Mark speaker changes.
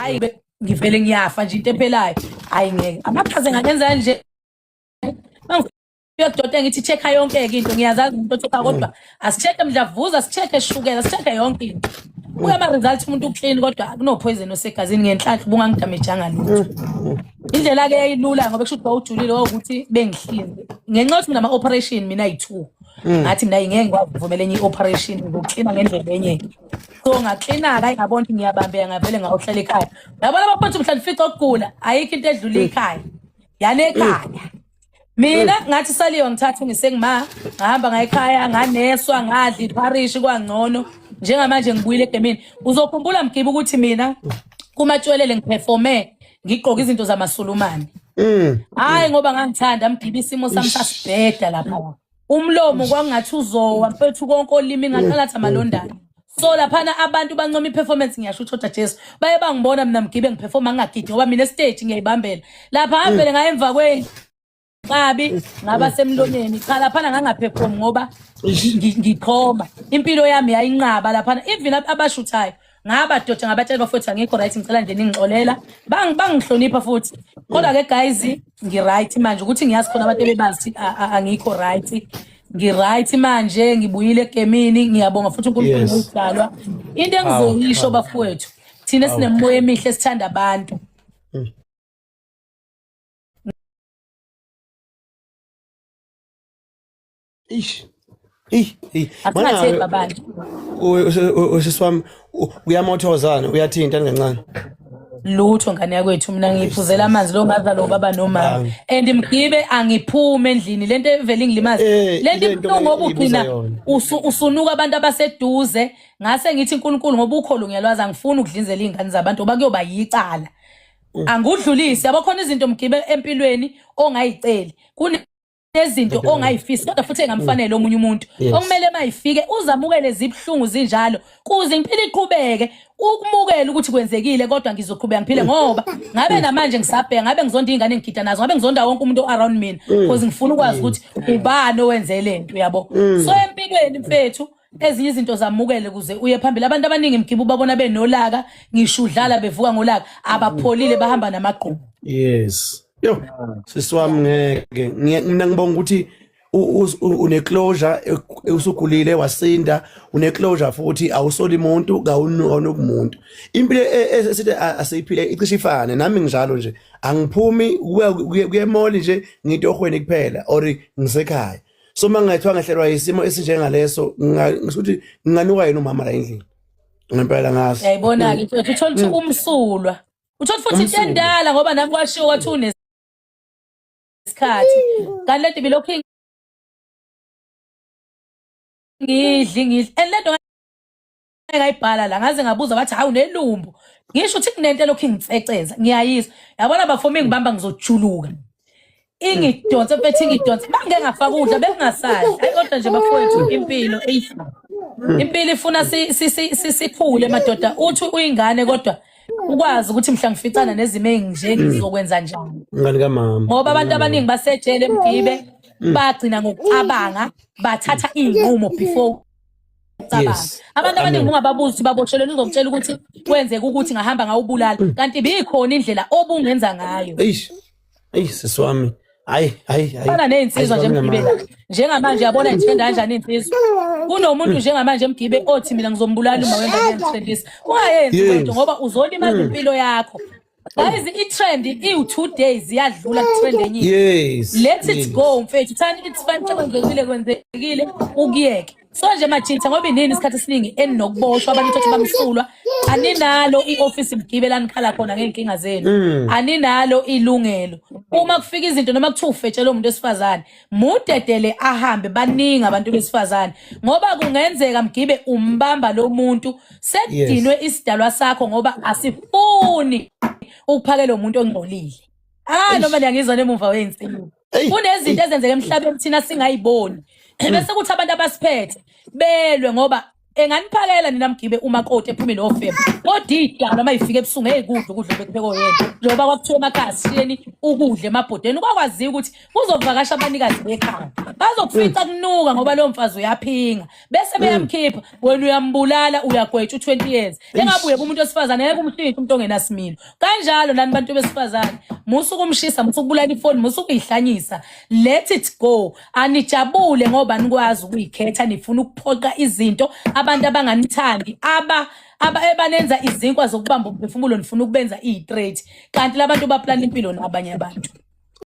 Speaker 1: Hayi ngivele ngiyafa nje into ephelayo. Hayi ngeke. Amaphaze ngangenza nje. Mangifika kudokotela ngithi check-a yonke-ke into ngiyazazi umuntu o-check-a kodwa asi-check-e mdlavuza, si-check-e shukela, si-check-e yonke into. Kuya ama-results umuntu u-clean kodwa kuno-poison osegazini ngenhlanhla ubungangidamejanga lutho. Indlela-ke yayilula ngoba kusho ukuthi wawujulile wawukuthi bengihlinze. Ngenxa yokuthi mina ama-operation mina ayi-two. Ngathi mina ngeke ngikwazi ukuvumela enye i-operation ngizoklina ngendlela enye. So ngaklina-ke ayi ngabona ukuthi ngiyabambeka ngavele ngayohlala ekhaya. Yabona abafowethu mhla nifica ukugula ayikho into edlula ikhaya. Yani ekhaya. Mina ngathi saliwa ngithathe ngisengima ngahamba ngayekhaya nganeswa ngadla ipharishi kwangcono njengamanje ngibuyile egemini uzokhumbula mgibe ukuthi mina kumatshwelele ngiperforme ngigqoke izinto zamasulumane hayi ngoba ngangithanda mgibe isimo sami sasibheda lapha umlomo kwangathi uzowa mfethu konke olimi ngaqala athi amalondana so laphana abantu bancoma i-performance ngiyasho ukuthi kodwa Jesu baye bangibona mina mgibe ngiperforma ngingagidi ngoba mina estage ngiyayibambela lapha ngavele ngaye emva kwenkabi ngaba semlonyeni cha laphana ngangaperform ngoba ngichoma impilo yami yayinqaba laphana even abashuthayo ngabadoda ngabatshela bafowethu angikho right ngicela nje ningixolela bangihlonipha futhi kodwa ke guys ngi-right manje ukuthi ngiyazi khona abantu ebebazi ukuthi angikho right ngi-right manje ngibuyile egemini ngiyabonga futhi uNkulunkulu ngokudalwa into engizoyisho bafowethu thina esinemimoya emihle sithanda abantu.
Speaker 2: Eish. Ey, ey.
Speaker 1: Asingathembi abantu.
Speaker 2: Usisi wami uyamothozana, uyathinta kancane.
Speaker 1: Lutho ngane yakwethu mina ngiphuzela amanzi lo ngaza lo baba nomama. And mgibe angiphume endlini lento evele ingilimaze.
Speaker 2: Eh,
Speaker 1: Lento
Speaker 2: ile nto
Speaker 1: ibuhlungu ngoba
Speaker 2: ibuza
Speaker 1: ugcina
Speaker 2: yona.
Speaker 1: usunuka abantu abaseduze ngase ngithi uNkulunkulu ngoba ukholo ngiyalwazi angifuni ukudlinzela izingane zabantu ngoba kuyoba yicala. Angudlulisi yabo khona izinto mgibe empilweni ongayiceli. Kune nezinto ongayifisi kodwa futhi engamfanele omunye umuntu okumele mayifike uzamukele zibuhlungu zinjalo kuze impilo iqhubeke ukumukela ukuthi kwenzekile kodwa ngizoqhubeka ngiphile ngoba ngabe namanje ngisabheka ngabe ngizonda ingane engigida nazo ngabe ngizonda wonke umuntu around mina because ngifuna ukwazi ukuthi ubani owenze lento uyabo. So empilweni mfethu ezinye izinto zamukele kuze uye phambili. Abantu abaningi mgibe ubabona benolaka ngisho udlala bevuka ngolaka abapholile bahamba namagqubu.
Speaker 2: Yes. Yo, sisi wami ngeke mina ngibonga ukuthi une closure usugulile wasinda, une closure futhi awusoli umuntu kawunokumuntu. Impilo esithi asiyiphile icishe ifane nami nginjalo nje. Angiphumi kuya emall nje ngitohweni kuphela or ngisekhaya. So mangathiwa ngehlelwa isimo esinjengaleso ngisuthi nginganuka yena umama la endlini. Ngempela ngazi.
Speaker 1: Uyayibona-ke mfethu uthola ukuthi umsulwa. Uthola futhi into endala ngoba nami kwashiwo kwathi unesikhathi. Kanti lento ibilokhu ngidli ngidli. And lento ngayibhala la ngaze ngabuza bathi hawu nelumbo. Ngisho ukuthi kunento elokhu ingitseceza ngiyayizwa. Yabona bafo mingibamba ngizojuluka. Ingidonse mfethu ingidonse. Bangeke ngafaka ukudla bengingasadli. Hayi kodwa nje bafowethu impilo eyi. Impilo ifuna sikhule madoda. Uthi uyingane kodwa ukwazi ukuthi mhla ngificana nezimo ezinje ngizokwenza njani.
Speaker 2: Ngani kamama.
Speaker 1: Ngoba abantu abaningi basejele mgibe bagcina ngokucabanga bathatha izinqumo before ukucabanga. Abantu abaningi ungababuza ukuthi baboshelweni uzokutshela ukuthi kwenzeka ukuthi ngahamba ngawubulala kanti ibikhona indlela obungenza ngayo.
Speaker 2: Eish. Eish sisi wami. Hayi hayi hayi.
Speaker 1: Fana nezinsizwa nje mgibe la. Njengamanje yabona ngithenda kanjani insizwa. Kunomuntu njengamanje mgibe othi mina ngizombulala uma wengane yangitrendisa. Ungayenzi lento ngoba uzolimaza impilo yakho. Guys i-trend iwu-2 days iyadlula ku-trend enye.
Speaker 2: Yes.
Speaker 1: Let it go mfethu. Thani it's fine kwenzekile kwenzekile ukuyeke. So nje majitha ngoba inini isikhathi esiningi eninokuboshwa abantu ukuthi bamsulwa aninalo i-office mgibe la nikhala khona ngey'nkinga zenu. Aninalo ilungelo. Uma kufika izinto noma kuthiwa ufetshele umuntu wesifazane mudedele ahambe baningi abantu besifazane ngoba kungenzeka mgibe umbamba lo muntu sekudinwe isidalwa sakho ngoba asifuni ukuphakela umuntu ongcolile. Ah noma niyangizwa nemuva wey'nsimbi. Kunezinto ezenzeka emhlabeni thina singayiboni. Bese kuthi abantu abasiphethe belwe ngoba Enganiphakela nina mgibe umakoti ephume nofema, kodwa idalwa uma ifika ebusuku ngeke kudla ukudla bekuphekwe yena, njengoba kwakuthiwa emakhaya sishiyeni ukudla emabhodweni, kwakwaziwa ukuthi kuzovakasha abanikazi bekhaya, bazokufica kunuka ngoba lowo mfazi uyaphinga, bese beyamkhipha. Wena uyambulala, uyagwetshwa u-20 years. Engabuye kumuntu wesifazane, ngeke umshintshe umuntu ongenasimilo kanjalo. Nani bantu besifazane, musa ukumshisa, musa ukubulala ifoni, musa ukuyihlanyisa. Let it go. Anijabule ngoba nikwazi ukuyikhetha. Nifuna ukuphoqa izinto abantu abanganithandi, aba aba ebanenza izinkwa zokubamba umphefumulo, nifuna ukubenza iy'straight, kanti labantu baplana impilo nabanye abantu.